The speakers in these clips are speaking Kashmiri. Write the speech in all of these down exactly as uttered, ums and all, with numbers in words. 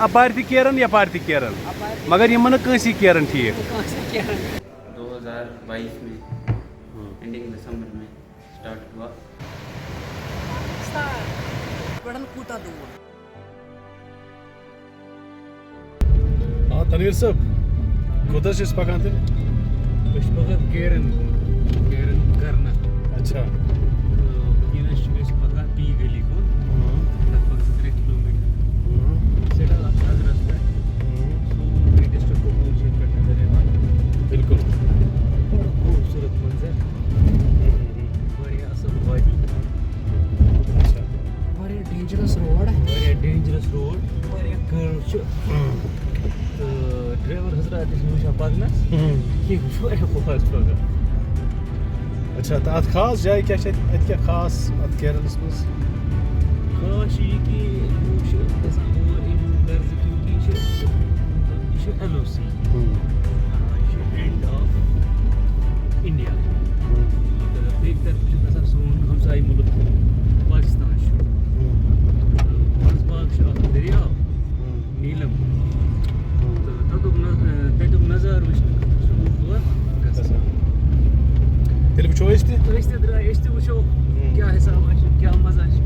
اپارِ تہِ کیران، یپارِ تہِ کیران، اپارِ تہِ مگر یِمن نہٕ کٲنٛسی کیران ٹھیٖک۔ کٲنٛسی کیران۔ دو ہزار بائیس میں، ہوں۔ اینڈنگ دسمبر میں اسٹارٹ ہوا۔ پاکستان پٮ۪ٹھ کوٗتاہ دوٗر؟ آ، تنویر صٲب، کوٚت حظ چھِ أسۍ پکان تیٚلہِ؟ أسۍ چھِ پکان کیرن کُن، کیرن کرنہٕ۔ اچھا۔ تہٕ وٕنکیٚنَس چھِ أسۍ پکان پی گلی کُن، ہاں۔ لگ بگ زٕ ترٛےٚ کلوٗ میٖٹر۔ ہاں۔ سیٚدھا اَتھ نظرَس پٮ۪ٹھ، ہاں۔ سورُے ڈسٹرکٹ کۄپوور چھُ ییٚتہِ پٮ۪ٹھ نظر یِوان۔ بِلکُل۔ بَڑٕ خوٗبصوٗرت منظر۔ ہاں، ہاں، ہاں۔ واریاہ اَصٕل وادی۔ اچھا۔ واریاہ ڈینجرس روڈ۔ واریاہ ڈینجرس روڈ۔ واریاہ کٔرو چھِ۔ تہٕ ڈرایور حضرات تہِ چھِنہٕ وٕچھان پَکنَس ہُم۔ کینٛہہ، واریاہ فاسٹ پَکان۔ اچھا، تہٕ اَتھ خاص جایہِ کیٛاہ چھِ اَتہِ؟ اَتہِ کیٛاہ خاص اَتھ کیرَنَس منٛز؟ خاص چھُ یہِ کہِ لوٗکھ چھِ گژھان اور اَمیُک غرضہٕ کیونکہِ یہِ چھِ، یہِ چھِ ایل او سی۔ ہُم۔ آ، یہِ چھُ اینڈ آف انڈیا۔ ہُم۔ تہٕ بیٚکہِ طرفہٕ چھُ گژھان سون ہمسایہِ مُلک پاکستان چھُ۔ ہُم۔ تہٕ منٛزباگ چھُ اکھ دٔریاو، ہُم۔ نیٖلم۔ ہُم۔ تہٕ تَتُک نظ-، تَتیُک نظارٕ وٕچھنہٕ خٲطرٕ چھِ لوٗکھ تور گژھان۔ گژھان۔ تیٚلہِ وٕچھو أسۍ تہِ۔ أسۍ تہِ درٛاے، أسۍ تہِ وٕچھو ہُم۔ کیٛاہ حِسابہ چھُ، کیٛاہ مَزہ چھُ،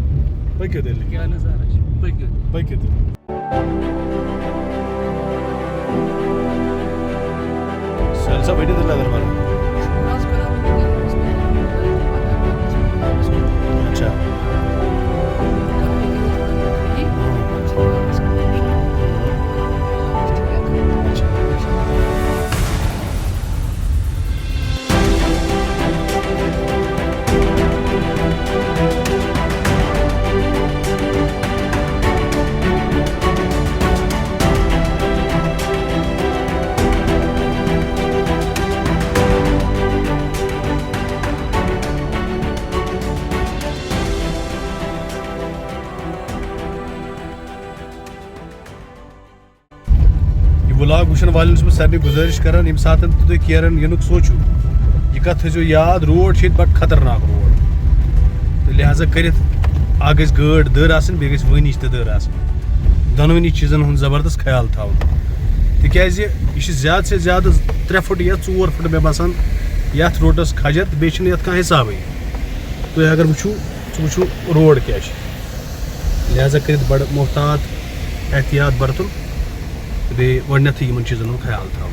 پٔکِو تیٚلہِ۔ کیٛاہ نظارہ چھُ، پٔکِو۔ پٔکِو تیٚلہِ۔ سہیل صٲب، ؤنِو تیٚلہِ نظر بَرو۔ اچھا۔ یہِ vlog وٕچھن والٮ۪ن چھُس بہٕ سارنٕے گُزٲرِش کران، ییٚمہِ ساتہٕ تہِ تُہۍ کیرن یِنُک سوٗنٛچِو، یہِ کَتھ تھٲیزیو یاد، روڈ چھِ ییٚتہِ بَڑٕ خطرناک روڈ۔ تہٕ لہذا کٔرِتھ، اَکھ گژھِ گٲڑۍ دٔر آسٕنۍ، بیٚیہِ گژھِ وٲنِج تہِ دٔر آسٕنۍ۔ دۄنوٕنی چیٖزَن ہُنٛد زبردست خیال تھاوُن، تِکیٛازِ یہِ چھِ زیادٕ سے زیادٕ ترٛےٚ فُٹ یا ژور فُٹ، مےٚ باسان، یَتھ روڈَس کھجر، تہٕ بیٚیہِ چھُنہٕ یَتھ کانٛہہ حِسابٕے۔ تُہۍ اگر وٕچھِو، ژٕ وٕچھِو روڈ کیٛاہ چھِ۔ لہذا کٔرِتھ بَڑٕ محتاط، احتیاط برتُن، بیٚیہِ گۄڈٕنٮ۪تھٕے یِمَن چیٖزَن ہُنٛد خیال تھاوُن۔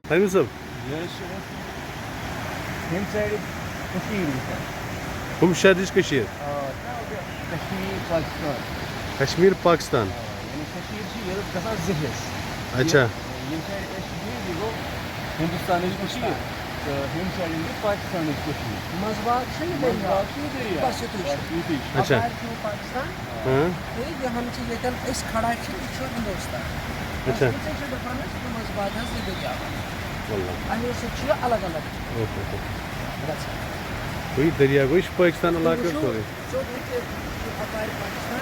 تَمہِ حِساب۔ یہِ حظ چھِ أسۍ ہیٚمہِ سایڈٕ کٔشیٖر وٕچھان۔ ہُم شہرٕچ کٔشیٖر۔ آ، کشمیر، پاکستان۔ کشمیر، پاکستان۔ آ، یعنی کٔشیٖر چھِ ییٚتٮ۪تھ گژھان زٕ حِصہٕ۔ اچھا۔ یہِ، ییٚمہِ سایڈٕ أسۍ چھِ بِہِتھ، یہِ گوٚو ہِندُستانٕچ کٔشیٖر، تہٕ ہُمہِ سایڈٕ یہِ گوٚو پاکستانٕچ کٔشیٖر۔ منٛزباگ چھُ یہِ دٔریاو۔ منٛزباگ چھُ یہِ دٔریاو۔ بس یُتُے چھُ۔ بس یُتُے چھُ۔ اچھا۔ اَپارِ چھُ پاکستان۔ ہاں۔ تہٕ یہِ ہَن چھِ ییٚتٮ۪ن أسۍ کھڑا چھِ، یہِ چھُ ہِندُستان۔ اچھا۔ بس یِژٕے چھِ ڈِفرَنٕس، تِم ٲسۍ باغ حظ زٕ دٔریاو۔ واللہ۔ اَمے سۭتۍ چھُ یہِ الگ الگ اوہ، اوہ، اوہ۔ گژھان۔ گوٚو یہِ دٔریاو، گوٚو یہِ چھُ پٲکِستان علاقہٕ وٕچھِو، سورُے۔ سیوٚد ہیٚکہِ یہِ اَپارِ پاکستان۔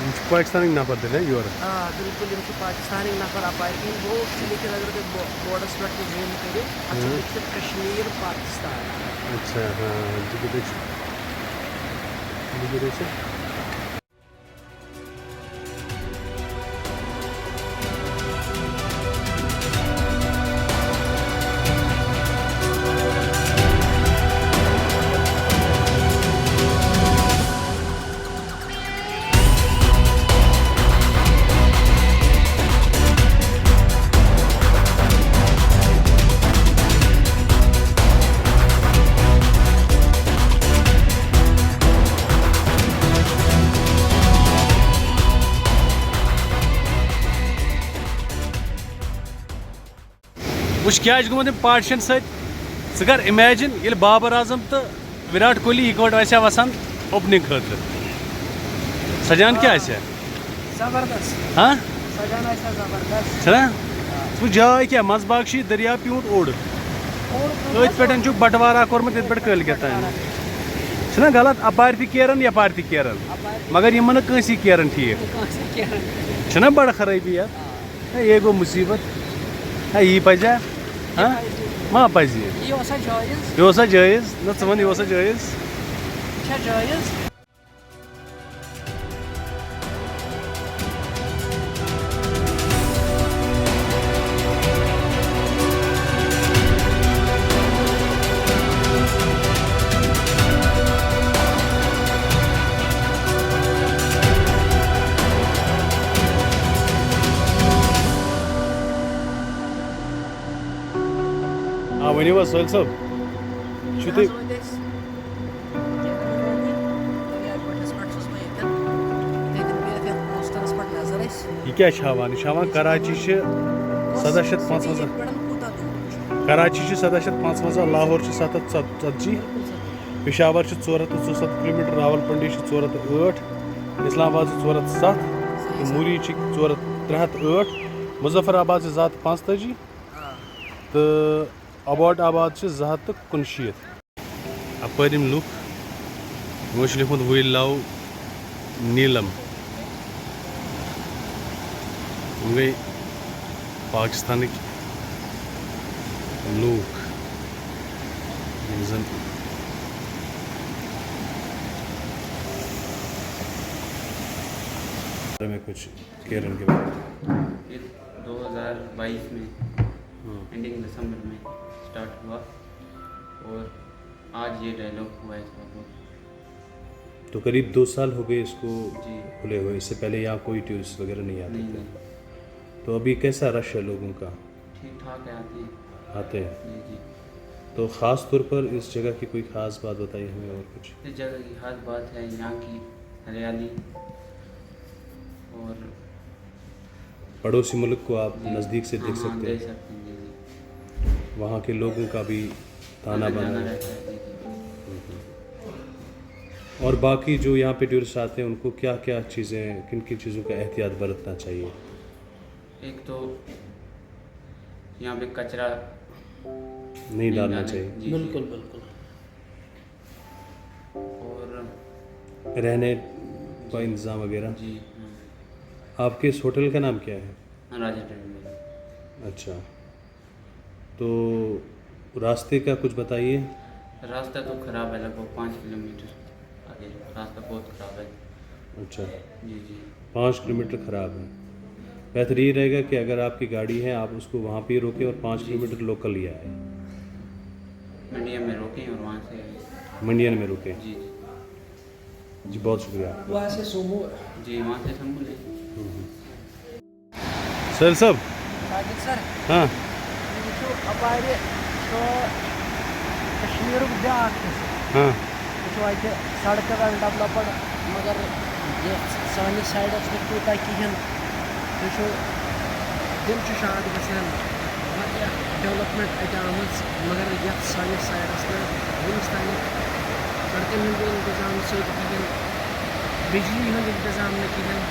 یِم چھِ پاکستانٕکۍ نفر تیٚلہِ، ہا، یورٕ؟ آ، بِلکُل، یِم چھِ پاکستانٕکۍ نفر اَپارِ کِنۍ۔ بوٹ چھُ لیکھِتھ، اگر تُہۍ بو-، بورڈَس پٮ۪ٹھ تہِ zoom کٔرِو، اَتھ چھُ ہاں۔ لیکھِتھ کشمیر پاکستان۔ اچھا، ہاں، یہِ کَتہِ چھُ؟ یہِ کَتہِ چھُ؟ وٕچھ کیٛاہ چھُ گوٚمُت أمۍ پارٹِشن سۭتۍ۔ ژٕ کر imagine ییٚلہِ بابر اعظم تہٕ وِراٹ کوہلی یِکوَٹہٕ آسہِ ہا وَسان opening خٲطرٕ۔ سجان کیٛاہ آسہِ ہا؟ زبردست۔ ہاں؟ سجان آسہِ ہا زبردست۔ چھُنہ؟ آ۔ ژٕ وٕچھ جاے کیٛاہ، منٛزباگ چھُ یہِ دٔریاو پیوٗنٛت اوٚڑ۔ أتھۍ پٮ۪ٹھ چھُ بَٹوارا کوٚرمُت، ییٚتہِ پٮ۪ٹھ کٲلۍ کٮ۪تھ تام۔ چھُنہ غلط، اَپارِ تہِ کیرَن، یَپارِ تہِ کیرَن، مگر یِم نہٕ کٲنٛسی کیرَن ٹھیٖک۔ چھُنہ بَڑٕ خرٲبی یَتھ؟ ہے، یے گوٚو مُصیٖبت۔ ہے، یی پَزیٛا؟ ہاں؟ ما پَزِ یہِ؟ یہِ اوسا جٲیِز؟ یہِ اوسا جٲیِز؟ نہ، ژٕ وَن، یہِ اوسا جٲیِز؟ یہِ چھا جٲیِز؟ آ، ؤنِو حظ، سٲلۍ صٲب۔ چھُو تُہۍ؟ یہِ کیٛاہ چھِ ہاوان؟ یہِ چھِ ہاوان کراچی چھِ سَداہ شیٚتھ پانٛژوَنٛزاہ، کراچی چھِ سَداہ شیٚتھ پانٛژوَنٛزاہ، لاہور چھِ سَتھ ہَتھ ژَتجی، پشاور چھِ ژور ہَتھ تہٕ ژُسَتتھ کلوٗمیٹر، راولپنڈی چھِ ژور ہَتھ تہٕ ٲٹھ، اسلام آباد چھِ ژور ہَتھ تہٕ سَتھ، تہٕ موری چھِ ژور ہَتھ، ترٛےٚ ہَتھ تہٕ ٲٹھ، مظفر آباد چھِ زٕ ہَتھ تہٕ پانٛژتٲجی، تہٕ آباد آباد چھِ زٕ ہَتھ تہٕ کُنشیٖتھ۔ اَپٲرۍ یِم لُکھ، یِمو چھُ لیوٗکھمُت وُلۍ لو نیٖلم۔ یِم گٔے پاکستانٕکۍ لوٗکھ، یِم زَن میں کچھ کیرن کے بارے میں۔ یہ دو ہزار بائیس میں، ہاں۔ اینڈنگ دسمبر میں اسٹارٹ ہوا اور آج یہ ڈائیلاگ ہوا ہے اس کا۔ تو قریب دو سال ہو گئے اس کو، جی۔ کھلے ہوئے، اس سے پہلے یہاں کوئی ٹورسٹ وغیرہ نہیں آتے نہیں، تھے؟ نہیں۔ تو ابھی کیسا رش ہے لوگوں کا؟ ٹھیک ٹھاک ہے، آتے ہیں۔ آتے ہیں؟ جی، جی۔ تو خاص طور پر اس جگہ کی کوئی خاص بات بتائیے ہمیں اور کچھ۔ اس جگہ کی خاص بات ہے یہاں کی ہریالی اور پڑوسی ملک کو آپ، جی، نزدیک سے دیکھ ہاں، ہاں، سکتے ہیں۔ دیکھ سکتے ہیں، جی، جی۔ وہاں کے لوگوں کا بھی تانا آنا بانا جانا رہتا ہے۔ رہتا ہے، جی، جی۔ اور باقی جو یہاں پہ ٹورسٹ آتے ہیں، ان کو کیا کیا چیزیں، کن کن چیزوں کا احتیاط برتنا چاہیے؟ ایک تو یہاں پہ کچرا نہیں نہیں ڈالنا ڈالنا، چاہیے۔ جی، جی۔ بالکل، بالکل۔ اور رہنے کا جی۔ انتظام وغیرہ۔ جی، ہاں۔ آپ کے اس ہوٹل کا نام کیا ہے؟ راجا ٹریول۔ اچھا، تو راستے کا کچھ بتائیے۔ راستہ تو خراب ہے، لگ بھگ پانچ کلومیٹر آگے راستہ بہت خراب ہے۔ اچھا۔ جی، جی۔ پانچ کلومیٹر خراب ہے۔ بہتر یہ رہے گا کہ اگر آپ کی گاڑی ہے، آپ اس کو وہاں پہ ہی روکیں اور پانچ جی، جی۔ کلومیٹر لوکل ہی آئے۔ منڈیا میں روکیں اور وہاں سے آئیں۔ منڈیا میں روکیں۔ جی، جی۔ جی، بہت شکریہ آپ کا۔ وہاں سے سومو۔ جی، وہاں سے سومو لیں۔ ہوں، ہوں۔ سٲلۍ صٲب۔ ساجد سر۔ ہاں۔ تُہۍ وٕچھِو اَپارِ سُہ کشمیٖرُک بیٛاکھ حِصہٕ۔ ہاں۔ وٕچھِو اَتہِ سڑکہٕ وٮ۪ل ڈیولپڈ، مگر یَتھ سٲنِس سایڈَس نہٕ تیوٗتاہ کِہیٖنۍ۔ تُہۍ وٕچھِو، دِل چھُ شاد گژھان، واریاہ ڈیولپمنٹ اَتہِ آمٕژ، مگر یَتھ سٲنِس سایڈَس نہٕ وُنِس تام سڑکَن ہُنٛد اِنتظام سیوٚد کِہیٖنۍ، بجلی ہُنٛد اِنتظام نہٕ کِہیٖنۍ۔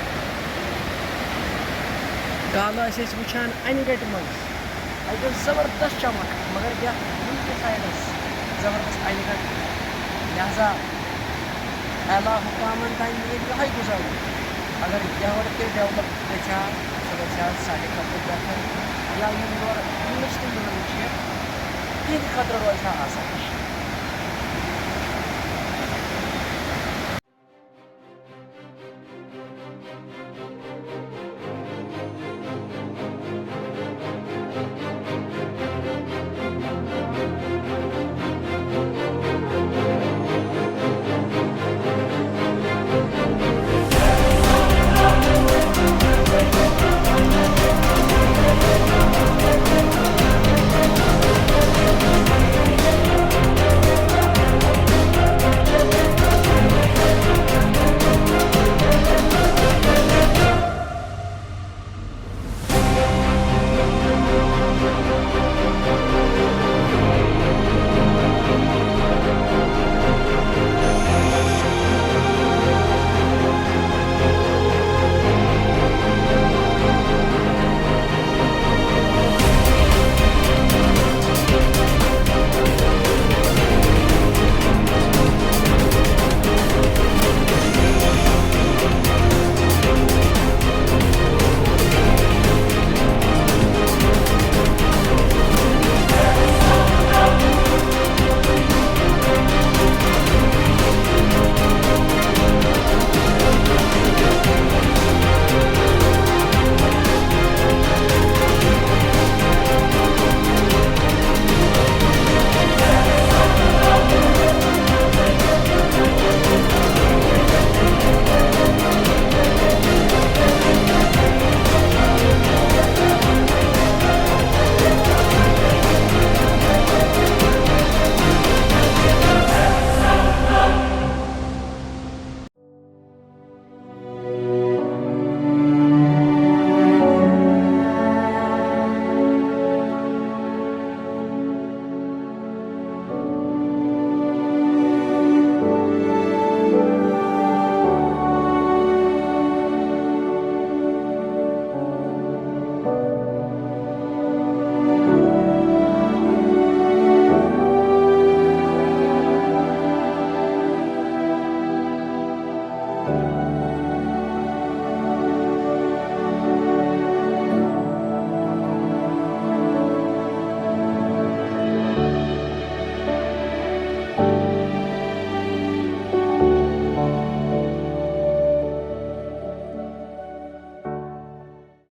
کالہٕ ٲسۍ أسۍ وٕچھان اَنہِ گَٹہِ منٛز، اَتہِ ٲس زبردست چمک، مگر یَتھ ییٚمہِ کہِ سایڈَس زبردست اَنہِ گَٹہِ۔ لہذا اعلیٰ حکامَن تام میلہِ یِہوٚے گُزٲرِش، اگر یَوٕ تہِ ڈیولپ گژھِ ہا، سُہ گژھِ ہا سانہِ خٲطرٕ بہتر۔ یا یِم یور ٹوٗرِسٹ یِوان چھِ، تِہِنٛدِ خٲطرٕ روزِ ہا آسان۔